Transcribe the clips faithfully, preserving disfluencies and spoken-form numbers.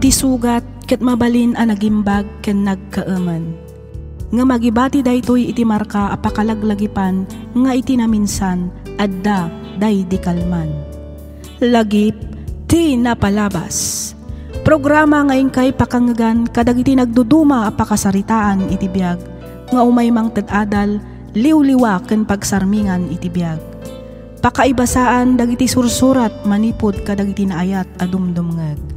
Ti sugat ket mabalin a nagimbag ken nagkaemen. Ngem agibati daytoy iti marka a pakalaglagipan nga iti naminsan, adda daydi kalman. Lagip ti napalabas. Programa nga inkay pakangngegan kadagiti nagduduma a pakasaritaan iti biag nga umay mangted adal, liwliwa ken pagsarmingan iti biag. Pakaibasaan dagiti sursurat manipud kadagiti naayat a dumdumngeg.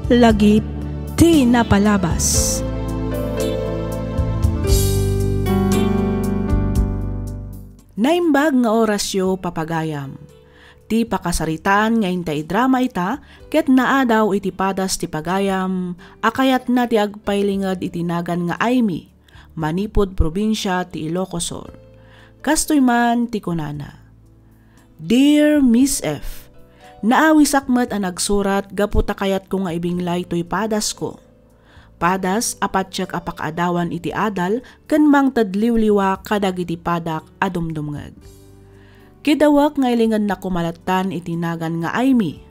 Lagip ti napalabas. Naimbag nga orasyo, papagayam. Ti pakasaritaan nga inta idrama ita ket naadaw iti padas ti pagayam a kayatna ti agpailinged iti nagan nga Aimee, manipud probinsia ti Ilocos Sur. Kastoy man ti kunana, "Dear Miss F, naawisak met a nagsurat gapu ta kayatko nga ibinglay toy padasko. Padas a patiek a pakaadawan iti adal ken mangted liwliwa kadagiti padak a dumdumngeg. Kidawek nga ilingednak koma lattan iti nagan nga Aimee.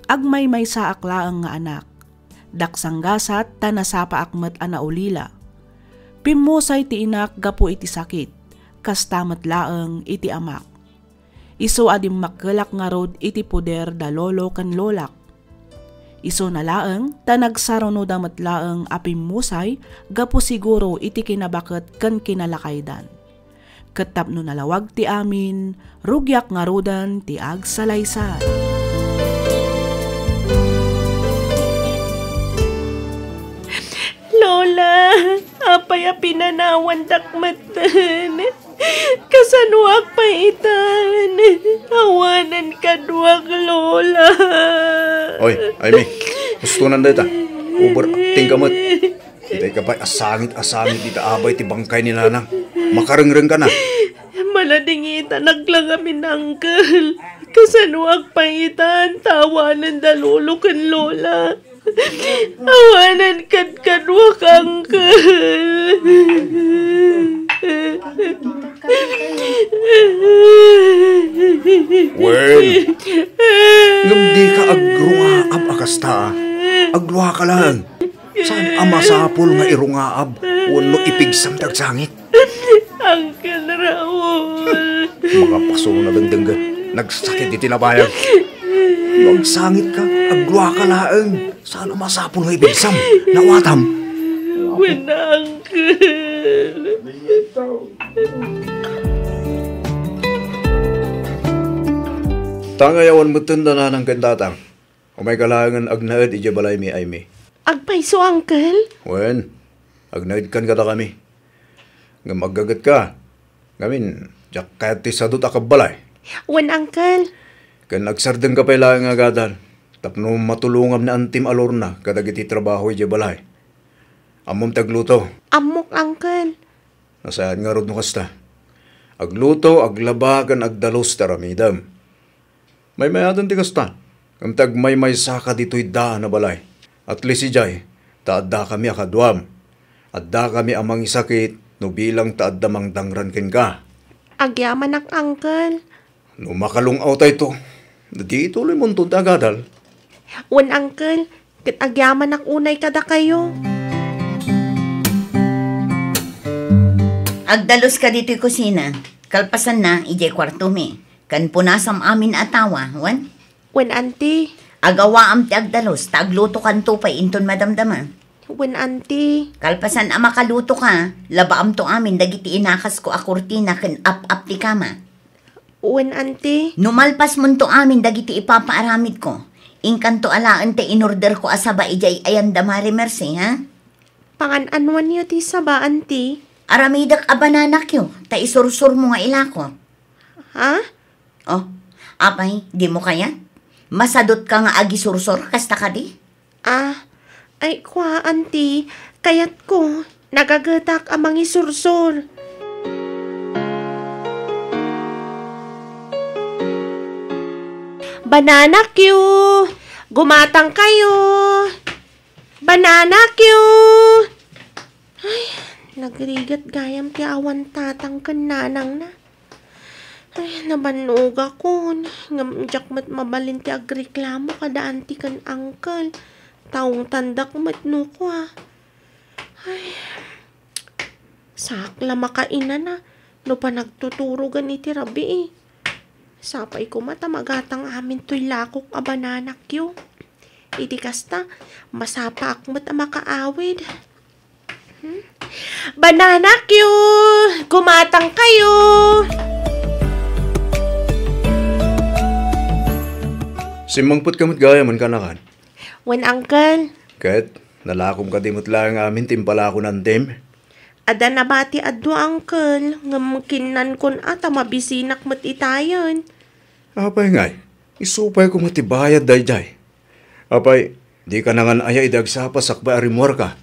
Agmaymaysaak laeng nga anak. Daksanggasat ta nasapaak met a naulila. Pimmusay ti inak gapu iti sakit, kasta met laeng iti amak. Isu a dimmakkelak ngarud iti poder da lolo ken lolak. Isuna laeng ta nagsarunoda met laeng a pimmusay gapu siguro iti kinabaket ken kinalakaydan. Ket tapno nalawag ti amin, rugiak ngaruden ti agsalaysay." Lola, apay a pinanawandak metten? Kasanoak pay itan? Awanen kaduak, Lola. Oy, Aimee, hustonan dayta. Overacting ka met. Itay ka pay a sangit a sangit dita abay ti bangkay ni Nanang. Makarengreng ka na. Maladingitanak la ngamin, Uncle. Kasanoak pay itan ta awanen da Lolo ken Lola? Awanen kadkaduak, Uncle. Wen, ngem dika agrungaab a kasta. Agluaka laeng. Saan a masapul nga irungaab wenno ipigsam ti agsangit? Uncle Raul. Makapaso na dengdenggen. Nagsakit iti nabayag. No agsangitka, agluaka laeng. Saan a masapul nga ipigsam? Nawatam? Wen, Uncle. Tangay awan metten da Nanang ken Tatang. Umayka laengen agnaed idiay balaymi, Aimee. Agpayso, Uncle? Wen, agnaedkan kadakami. Ngem aggagetka. Ngamin, diak kayat ti sadut a kabbalay. Wen, Uncle. Ken agsardengka pay laeng nga agadal tapno matulongam ni Antim a Lorna kadagiti trabaho idiay balay. Ammom ti agluto? Ammok, Uncle. Nasayaat ngarud no kasta. Agluto, aglaba, ken agdalus ti aramidem. Maymayaten ti kasta, ngem ti agmaymaysaka ditoy daan a balay. At least idiay, ta addakami a kaduam. Addakami a mangisakit no bilang ta adda mangdangran kenka. Agyamanak, Uncle. No makalung-awtayto, ditoy ituloymonto ti agadal. Wen, Uncle, ket agyamanak unay kadakayo. Agdaluska ditoy kusina. Kalpasanna, idiay kuartomi. Ken punasam amin a tawa, wen? Wen, Auntie. Agawaam ti agdalus, ta aglutokanto pay inton madamdama. Wen, Auntie. Kalpasan a makalutoka, labaamto amin dagiti inakasko a kurtina ken ap-ap ti kama. Wen, Auntie. No malpasmonto amin dagiti ipapaaramidko, inkanto alaen ti inorderko a saba idiay ayanda Marie Merced, ha? Pangan-anoanyo ti saba, Auntie? Aramidek a bananakyo, ta isursurmo nga ilako. Ha? Oh, apay, dimo kayat? Masadutka nga agisursor, kasta kadi? Ah, ay, kua, Auntie, kayatko, nagagetak a mangisursor. Banana cue! Gumatang kayo! Banana cue! Ay, nagrigat gayam ti awan tatang ken nanangna. Ay, nabannogakon. Ngem diak met mabalin ti agreklamo kada auntie ken uncle. Taungtandak met no kua. Ay, saak la makainana no panagtuturogan iti rabii. Sapay koma ta magatang amin toy lakok a bananakyo. Iti kasta, masapaak met a makaawid. Hmm? Bananakyo! Gumatang kayo! Simmangpet ka met gayam, kaanakan? Wen, Uncle. Ket, nalakom kadi met laeng amin ti impalako ni Antim? Adda nabati a dua, Uncle, ngem kinnankon a ta mabisinak met itayen. Apay ngay, isu pay koma ti bayad daydiay. Apay, dika nangan aya idi agsapa sakbay a rimmuarka?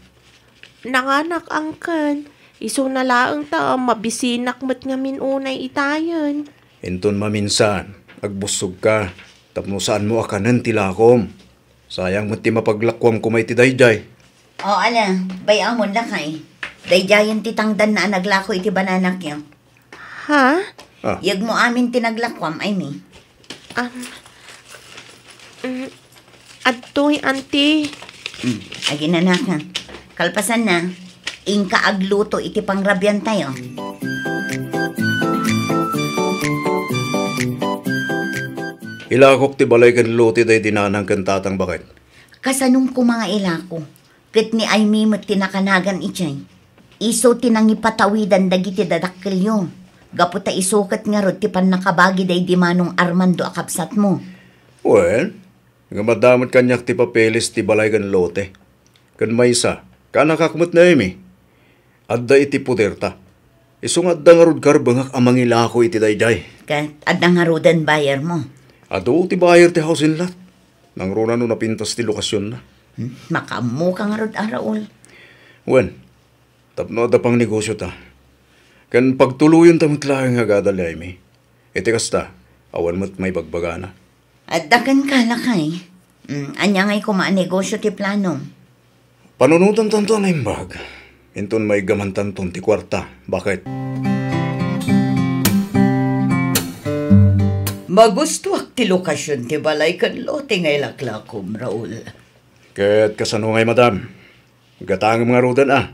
Nanganak, Uncle. Isuna laeng ta mabisinak met ngamin unay itayen. Inton maminsan, agbussogka tapno saanmo a kanen ti lakom. Sayang met ti mapaglakuam koma iti daydiay. O, ala, bay-amon, lakay. Daydiayen ti tangdanna a naglako iti bananakyo. Ha? Ah. Yegmo amin ti naglakuam, Aimee. Um, mm, adtoy, Auntie. Mm, aginanakan. Kalpasanna, inka agluto iti pangrabiantayo. Ilakok ti balay ken lote daydi nanang ken tatang, baket. Kasanom koma nga ilako? Ket ni Aimee met ti nakanagan idiay. Isu ti nangipatawidan dagiti dadakkelyo. Gapu ta isu ket ngarud ti pannakabagi daydi Manong Armando a kabsatmo. Wen, ngem adda met kaniak ti papeles ti balay ken lote. Ken maysa, kaanakak met ni Aimee. Adda iti poderta. Isu nga adda ngarud karbengak a mangilako iti daydiay. Ket adda ngaruden buyermo? Adu ti buyer ti housing lot. Nangruna no napintas ti lokasionna. Hmm, makaammoka ngarud a, Raul. Wen, tapno adda pangnegosiota. Ken pagtuloyenta met laeng nga agadal ni Aimee. Iti kasta, awan met maibagbagana. Adda kenka, lakay. Mm, ania ngay koma a negosio ti planom? Panunotantanto a naimbag. Inton maiggamantanton ti kuarta, baket. Magustoak ti lokasion ti balay ken lote nga ilaklakom, Raul. Ket kasano ngay, madam? Gatangem ngaruden a.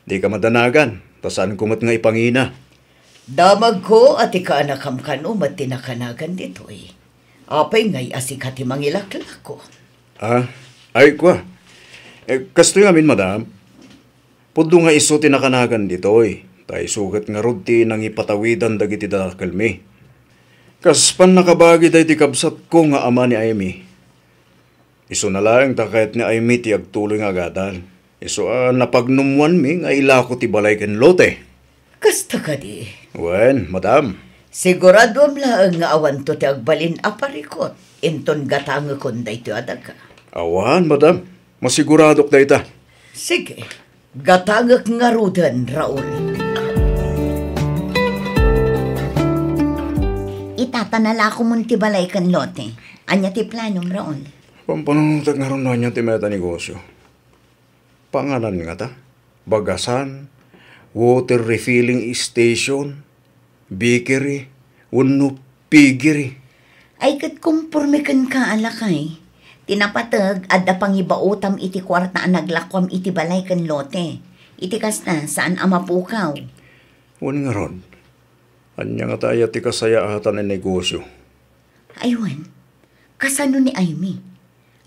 Dika madanagan, ta saanko met nga ipangina. Damagko a ti kaanakam kano met ti nakanagan ditoy. Apay ngay a sika ti mangilaklako? Ah, ay, kua. Eh, kastoy ngamin, madam. Pudno nga isu ti nakanagan ditoy, ta isu ket ngarud ti nangipatawidan dagiti dadakkelmi. Kas pannakabagi daydi kabsatko nga ama ni Aimee. Isuna laeng ta kayat ni Aimee ti agtuloy nga agadal. Isu a napagnummoanmi nga ilako ti balay ken lote. Kasta kadi? Wen, madam. Siguraduam laeng nga awanto ti agbalin a parikut inton gatangekon daytoy a daga. Awan, madam. Masiguradok dayta. Sige. Gatangek ngaruden, Raul. Ita ta nalakomon ti balay ken lote. Ania ti planom, Raul? Pampanunotek ngarud no ania ti mayat a negosio. Panganan ngata? Bagasan, water refilling station, bakery, wenno piggery. Ay, ket komporme kenka a lakay. Ti napateg, adda pangibaotam iti kuarta a naglakuam iti balay ken lote. Iti kasta, saan a mapukaw. Wen ngarud, ania ngata aya ti kasayaatan a negosio? Ay wen, kasano ni Aimee?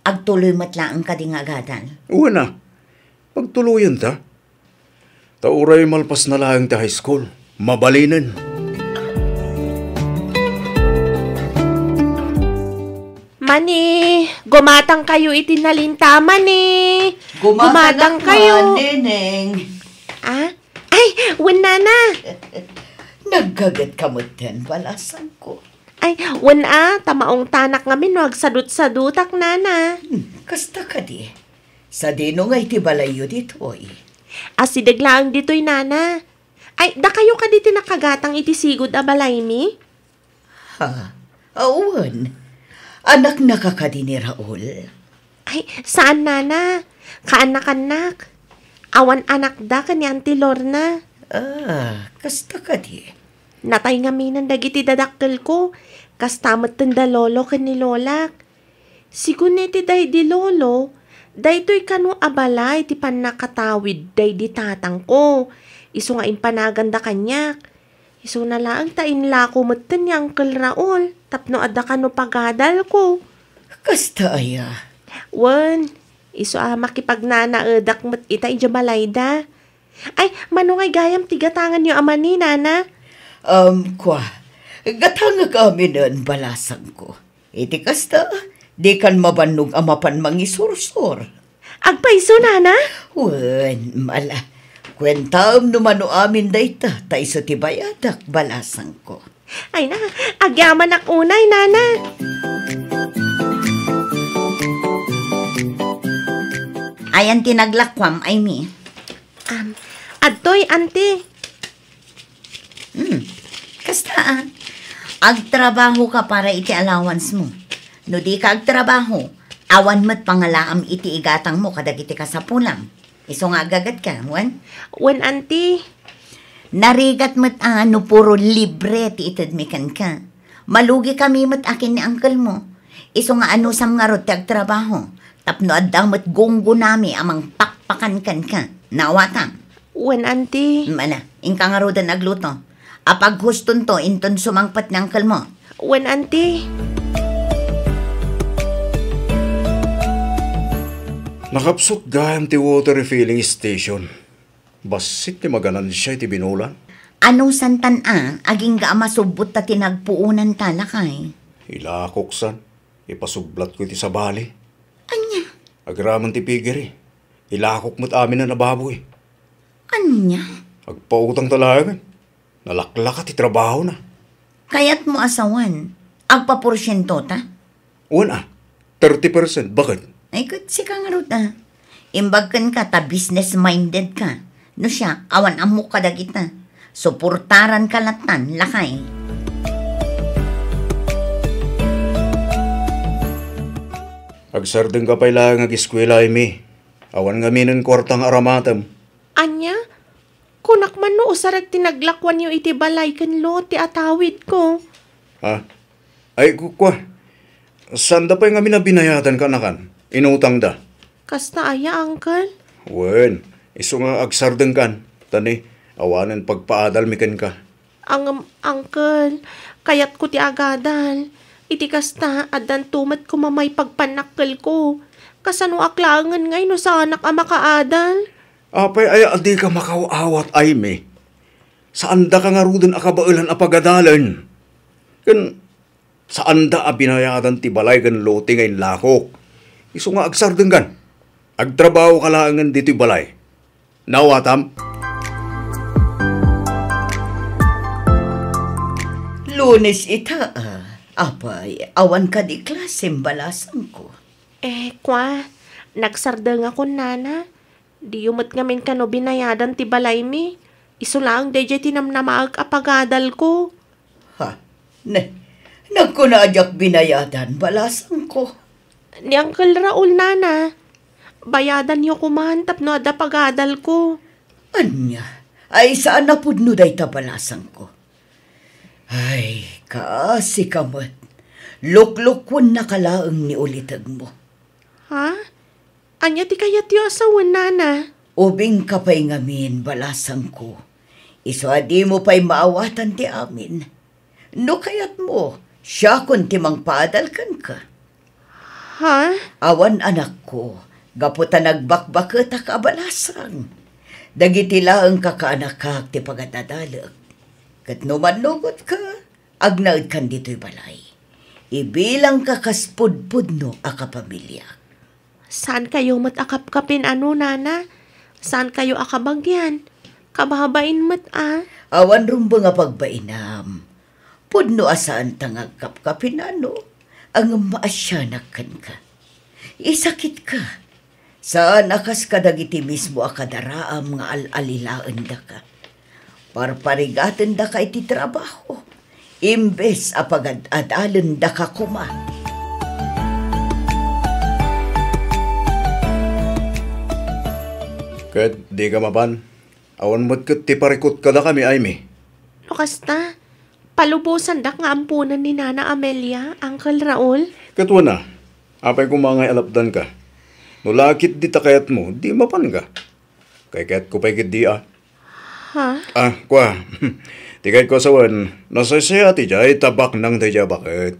Agtuloy met laeng kadi nga agadal? Wen a, pagtuloyenta. Ta uray malpasna laeng ti high school, mabalinen. Mani, gumatang kayo iti nalinta, mani. Gumatang kayo. Neneng. Ah? Ay, wen, nana. Naggaget ka met ten, balasangko. Ay, wen a, ta maungtanak ngamin no agsadutsadutak, nana. Hmm, kasta kadi. Sadino nga iti balayyo ditoy? Asideg laeng ditoy, nana. Ay, dakayo kadi ti nakagatang iti sigud a balaymi? Ha? Awan. Anaknaka kadi ni Raul? Ay, saan, nana. Kaanakannak. Awan anakda ken ni Auntie Lorna. Ah, kasta kadi. Natay ngaminen dagiti dadakkelko. Kasta metten da lolo ken ni lolak. Sigun iti daydi lolo, Daytoy kano a balay ti pannakatawid daydi tatangko, isu nga impanaganda kaniak. Isuna laeng ta inlako metten ni Uncle Raul tapno adda kano pagadalko. Kasta aya? Wen, isu a makipagnanaedak met ita idiay balayda. Ay, mano ngay gayam ti gatanganyo a mani, nana? Um, kua, gatangek aminen, balasangko. Iti kasta, dikan mabannog a mapan mangisursor. Agpayso, nana? Wen, mala. Kuentaem no mano amin dayta, ta isu ti bayadak, balasangko. Ay na, agyamanak unay, nana. Ayan ti naglakuam, Aimee? Um, adtoy, anti. Hmm, kasta a. Agtrabaho ka para iti allowance mo. No di ka agtrabaho, awan met pangalaam iti igatang mo kadagiti kasapulam. Isu nga aggaget ka, wen? Wen, anti. Narigat met a no puro libre ti itedmi kenka. Malugi kami met akin ni uncle mo. Isu nga anusam ngarud ti agtrabaho, tapno adda met gunggonami a mangpakpakan kenka. Naawatam? Wen, anti. Mala, inka ngaruden agluto. Apaghustonto inton sumangpet ni uncle mo. Wen, anti. Nakapsut gayam ti water refilling station. Bassit ti maganansia iti binulan. Anusantan a, agingga a masubbot ta ti nagpuonanta, lakay. Ilakoksan, ipasublatko iti sabali. Ania? Agraman ti pigiri. Ilakok met amin a baboy. Ania? Agpautang ta laengen. Nalaklaka ti trabahona. Kayatmo a sawen, agpaporsiento ta? Wen a, thirty percent. Baket? Ay, ket sika ngarud a. Imbag kenka ta business-minded ka. No siak, awan ammok kadagita. Suportaranka lattan, lakay. Agsardengka pay laeng ageskuela, Aimee. Awan ngaminen kuarta nga aramatem. Ania? Kunak man no usarek ti naglakuanyo iti balay ken lote a tawidko. Ha? Ay, ku-, kua. Saanda pay ngamin a binayadan kanakan. Inutangda. Kasta aya, uncle? Wen, isu nga agsardengkan. Ta ni, awanen pagpaadalmi kenka. Ngem, uncle, kayatko ti agadal. Iti kasta, addanto met koma maipagpannakkelko. Kasanoak laengen ngay no saanak a makaadal? Apay aya a dika makaw-awat, Aimee? Saandaka ngaruden a kabaelan a pagadalen. Ken saanda a binayadan ti balay ken lote nga inlakok. Isu nga agsardengkan. Agtrabahoka laengen ditoy balay. Naawatam? Lunes ita, a. Apay, awan kadi klasem, balasangko? Eh, kua, nagsardengakon, nana. Diyo met ngamin kano binayadan ti balaymi. Isu laeng daydiay ti namnamaek a pagadalko. Ha? Ne, nagkuna a diak binayadan, balasangko. Ni Uncle Raul, nana. Bayadanyo koman tapno adda pagadalko. Ania? Ay, saan a pudno dayta, balasangko. Ay, kaasi ka met. Luklukonnaka laeng ni ulitegmo. Ha? Ania ti kayatyo a sawen, nana? Ubingka pay ngamin, balasangko. Isu a dimo pay maawatan ti amin. No kayatmo, siakon ti mangpaadal kenka. Ha? Awan, anakko, gapu ta nagbakbaketak a balasang. Dagiti laeng kakaanakak ti pagadadalek. Ket no mannugotka, agnaedkan ditoy balay. Ibilangka kas pudpudno a kapamiliak. Saankayo met a kapkapin, ano, nana? Saankayo a kabagian? Kababain met a. Awan rumbeng a pagbainam. Pudno a saanta nga agkapkapin, ano, ngem maasianak kenka. Isakitka. Saan a kas kadagiti mismo a kadaraam nga al-alilaendaka. Parparigatendaka iti trabaho, imbes a pagad-adalendaka koma. Ket dika mapan, awan met ket ti parikut kadakami, Aimee. No kasta, palubosandak nga amponen ni Nana Amelia, Uncle Raul. Ket wen a, apay koma ngay alapdanka? No la ketdi ta kayatmo, di mapanka. Kaykayatko pay ketdi a. Ha? Ah, kua. Ti kayatko a sawen, nasaysayaat idiay ta baknang daydiay a baket.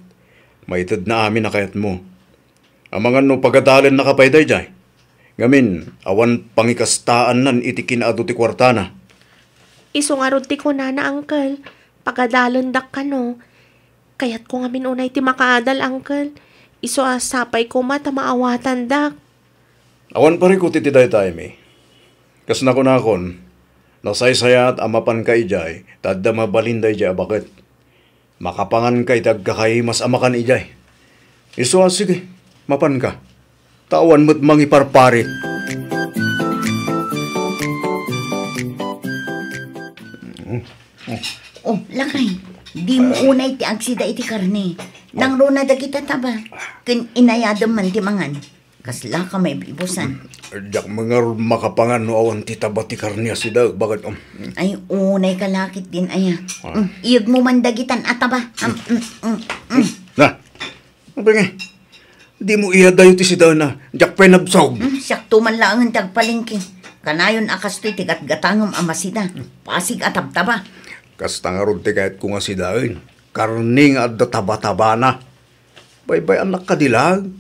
Maitedna amin a kayatmo. Amangan no pagadalennaka pay daydiay. Ngamin, awan pangikastaannan iti kinaadu ti kuartana. Isu ngarud ti kunana, Uncle. Pagadalendak kano. Kayatko ngamin unay ti makaadal, Uncle. Isu a sapay koma ta maawatandak. Awan parikut iti dayta, Amy. Kas nakunakon, nasaysayaat a mapanka idiay ta adda mabalin daydiay a baket. Makapanganka iti agkakaimas a makan idiay. Isu a, sige, mapanka. Ta awan met mangiparparit. Oh, lakay, dimo unay ti agsida iti karne. Nangruna dagita taba. Ken inayadem man ti mangan. Kaslaka maibibusan. Diak met ngarud makapangan no awan ti taba ti karne a sida, baket, um. Ay, unay ka lakit din, aya. Ah. Mm, iyegmo man dagitan a taba. Am, mm, mm, mm. Na, apay nga, dimo iyadayo ti sidaenna, diak pay nabsog. Mm, siakto man laengen ti agpalengke. Kanayon a kastoy ti gatgatangem a masida. Pasig a tabtaba. Kasta ngarud ti kayatko nga sidaen. Karne nga adda taba-tabana. Baybay-annak kadi laeng.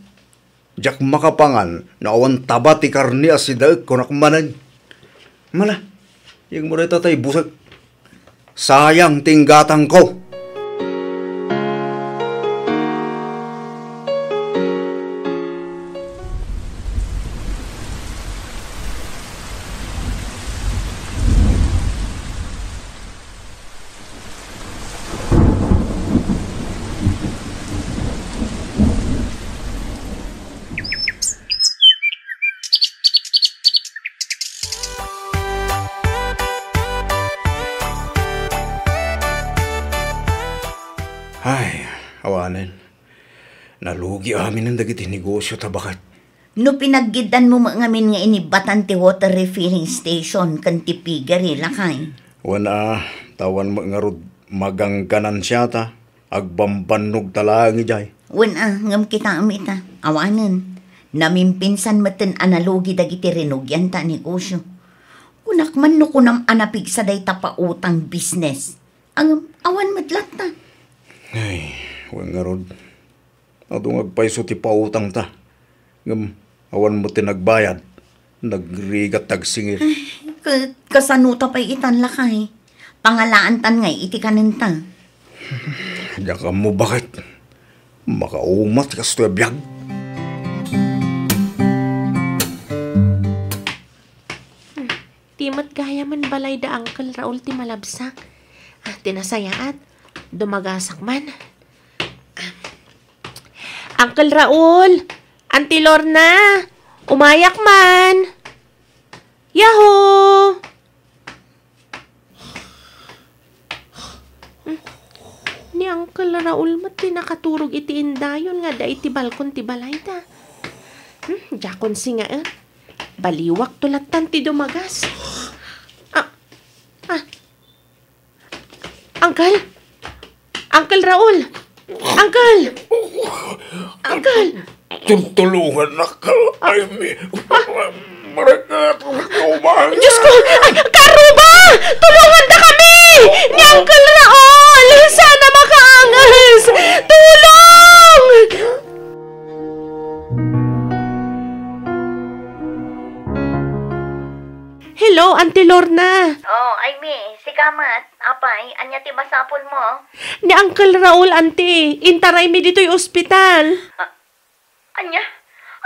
Diak makapangan no awan taba ti karne a sidaek, kunak manen. Mala, iyegmo dayta ta ibusek. Sayang ti inggatangko. Ay, awanen. Nalugi aminen dagiti negosio ta baket. No pinaggiddanmo met ngamin nga inibbatan ti water refilling station ken ti piggery, lakay. Wen a, ta awan met ngarud magangganansiata, agbambannog ta laeng idiay. Wen a, ngem kitaem ita, awanen. Namimpinsan metten a nalugi dagiti rinugianta a negosio. Kunak man no kunam a napigsa dayta pautang business. Ngem awan met latta. Ay, wen ngarud. Adu nga agpayso ti pautangta. Ngem awan met ti nagbayad. Nagrigat ti agsingir. Ay, ka-, kasano ta pay itan, lakay? Pangalaantan ngay iti kanenta. Diak ammo baket. Makauma ti kastoy a biag. Ti met gayam balayda Uncle Raul ti malabsak. Ah, ti nasayaat, dumagasak man. Ah. Uncle Raul! Auntie Lorna! Umayak man! Yahoo! Hmm. Ni Uncle Raul met ti nakaturog iti indayon nga adda iti balkon ti balayda. Hmm, diakon singaen. Baliwakto lattan ti dumagas. Ah, ah. Uncle? Uncle Raul! Uncle! Uncle! Tultulongannak, Amy. Maragkat, Diyos ko! Ay, Karuba! Tulongandakami! Ni Uncle Raul! Sana makaangas! Tulong! Hello, Auntie Lorna. Oh, Amy, sika met. Apay, ania ti masapulmo? Ni Uncle Raul, Auntie, intaraymi ditoy ospital. Ah, ania?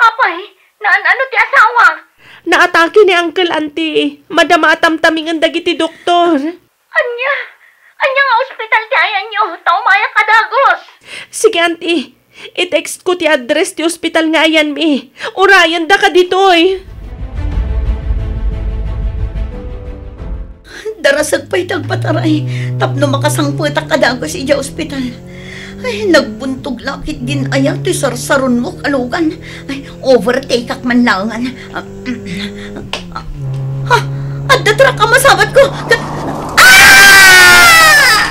Apay, naan-ano ti asawa? Naatake ni Uncle, Auntie. Madama a tamtamingen dagiti doktor. Ania? Ania nga ospital ti ayanyo? Ta umayak a dagus. Sige, Auntie. I-text ko ti address ti ospital nga ayanmi. Urayendaka ditoy. Darasek pay ti agpataray tapno makasangpetak a dagus idiay ospital. Ay, nagbuntog la ketdin aya ti sarsaronmok a lugan. Ay, overtake-ak man laengen. Ah, Ha? Adda truck a masabatko! Ka-, ah!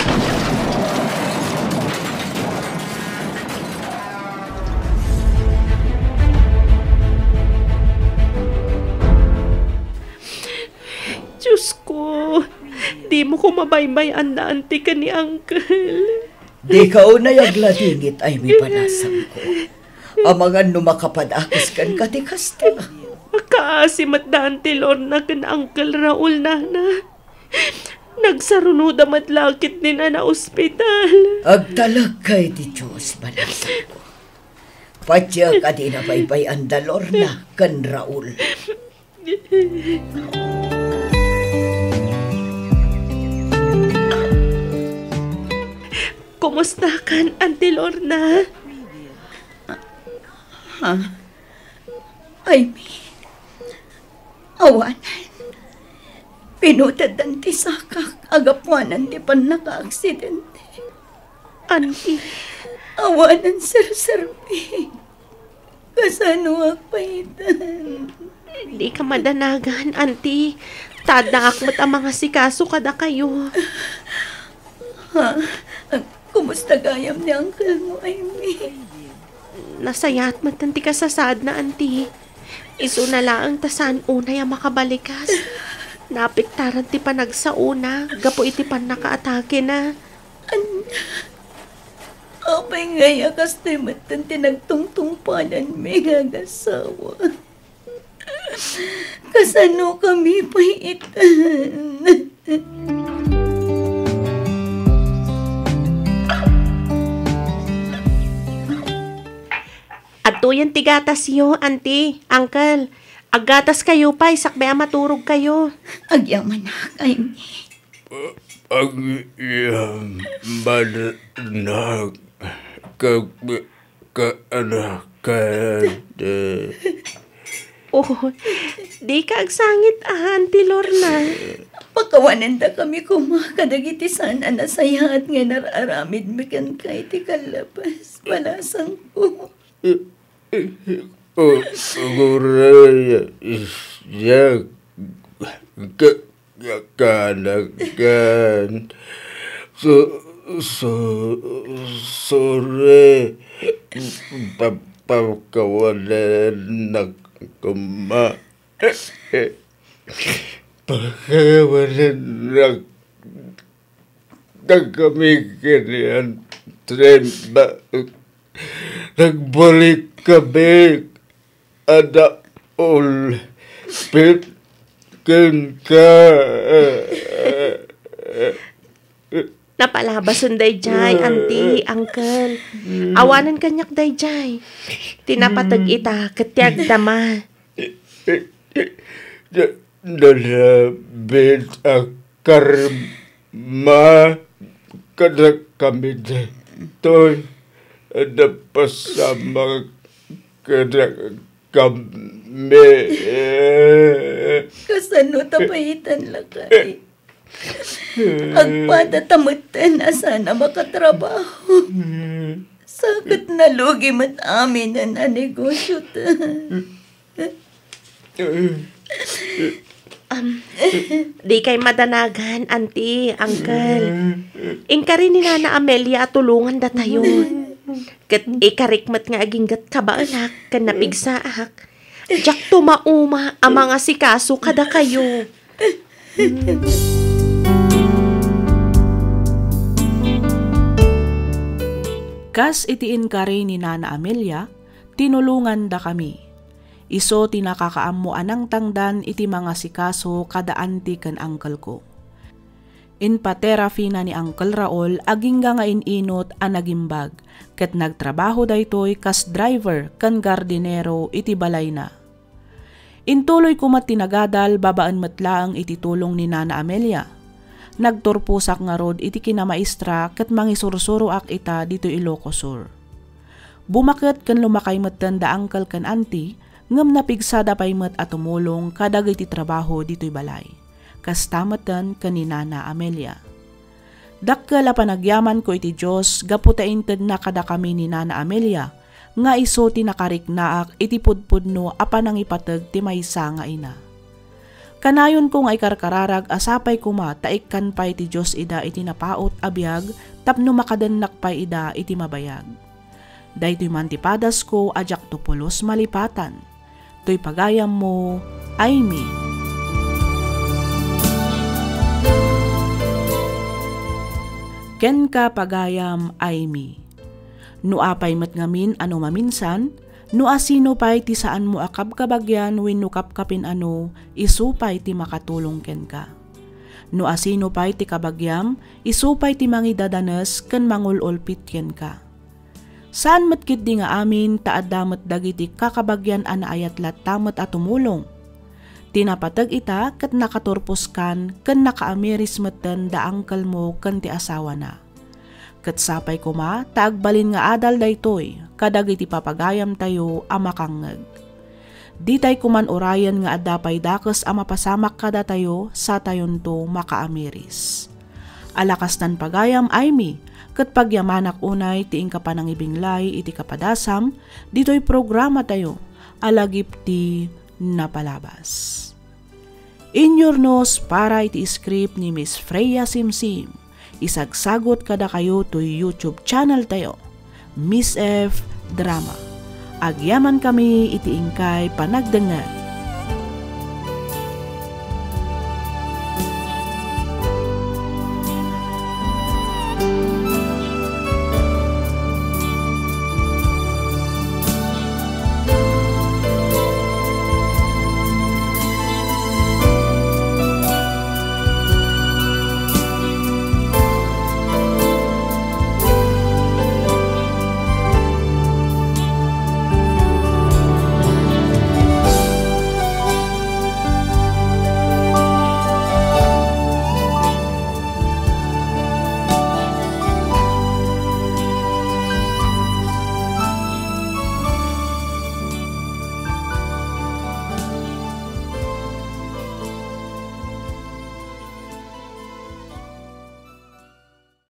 Koma baybay-anna, Auntie, ken ni Uncle. Dika unay agladingit, Aimee, balasangko. Amangan no makapadakes kenka ti kasta. Makaasi met da Auntie Lorna ken Uncle Raul, Nana. Nagsarunoda met la ketdin a naospital. Agtalekka iti Dios, balasangko. Patiek a dina baybay-an da Lorna ken Raul. Kumustakan, Auntie Lorna? Ha? Aimee, awanen. Pinuteddan ti sakak a gapuanan ti pannakaaksidente. Auntie. Awanen serserbi. Kasano agpaitan? Dika madanagan, Auntie. Ta addaak met a mangasikaso kadakayo. Ha? Kumusta gayam ni uncle mo, Aimee? Nasayaat met ti kasasaadna, Auntie. Isuna laeng ta saan unay a makabalikas. Napiktaran ti panagsaona gapu iti pannakaatakena. Ania? Apay ngay a kastoy metten ti nagtungtungpalanmi nga agasawa? Kasano kami pay itan? Adtoyen ti gatasyo, Auntie, Uncle. Aggataskayo pay sakbay a maturogkayo. Agyamanak, Aimee. Agyamanak ka, ka, anak, ka, Oh, dika agsangit, Auntie Lorna. Pakawanendakami koma kadagiti saan a nasayaat nga inar-aramidmi kenka iti kallabas, balasangko. O, uray, siak, ka, ka, kanagan. So, so, sorry. Pa, pakawalennak koma. Pakawalennak Dagkami ken ni Auntie, ba, nagbalik kami a naulpit kenka. Napalabasen daydiay, Auntie, Uncle. Awanen kaniak daydiay. Ti napateg ita, ket ti agdama. Da-, dalabit a karma kadakami daytoy, napasamak kadakami. Kasano ta pay itan, lakay? Agpada ta metten a saan a makatrabaho. Sa ket nalugi met aminen a negosyo ta. Am, dikay madanagan, Auntie, Uncle. Inkari ni Nana Amelia a tulongan datayo. Ket ikarik met nga aginggat kabaelak ken napigsaak. Diak tumauma a mangasikaso kadakayo. Kas iti inkari ni Nana Amelia, tinulongandakami. Isu ti nakakaammo a nangtangdan iti mangasikaso kada auntie ken uncle ko. Inpa-therapy-na ni Uncle Raul agingga nga in-inut a nagimbag, ket nagtrabaho daytoy kas driver ken gardinero iti balayna. Intuloyko met ti nagadal babaen met laeng iti tulong ni Nana Amelia. Nagturposak ngarud iti kinamaestra ket mangisursuroak ita ditoy Ilocos Sur. Bumaket ken lumakay metten da uncle ken auntie, ngem napigsada pay met a tumulong kadagiti trabaho ditoy balay. Kasta metten ken ni Nana Amelia. Dakkel a panagyamanko iti Dios gapu ta intedna kadakami ni Nana Amelia nga isu ti nakariknaak iti pudpudno a panangipateg ti maysa nga ina. Kanayonko nga ikarkararag a sapay koma ta ikkan pay ti Dios ida iti napaut a biag tapno makadennak pay ida iti mabayag. Daytoy man ti padasko a diakto pulos malipatan. Toy pagayammo, Aimee. Kenka, pagayam, Aimee. No apay met ngamin a no maminsan, no asino pay ti saanmo a kabkabagian wenno kapkapin a no, isu pay ti makatulong kenka. No asino pay ti kabagiam, isu pay ti mangidadanes ken mangul-ulpit kenka. Saan met ketdi nga amin ta adda met dagiti kakabagian a naayat latta met a tumulong. Ti napateg ita ket nakaturposkan ken nakaamiris metten da uncle-mo ken ti asawana. Ket sapay koma ta agbalin nga adal daytoy kadagiti papagayamtayo a makangngeg. Ditay koman urayen nga adda pay dakes a mapasamak kadatayo satayonto makaamiris. Ala kastan, pagayam Aimee, ket pagyamanak unay ti inka panangibinglay iti kapadasam ditoy programatayo a Lagip ti Napalabas. Inyurnos para iti script ni Miss Freya Simsim. Isagsagot kadakayo toy YouTube channel tayo, Miss F Drama. Agyamankami iti inkay panagdengngeg.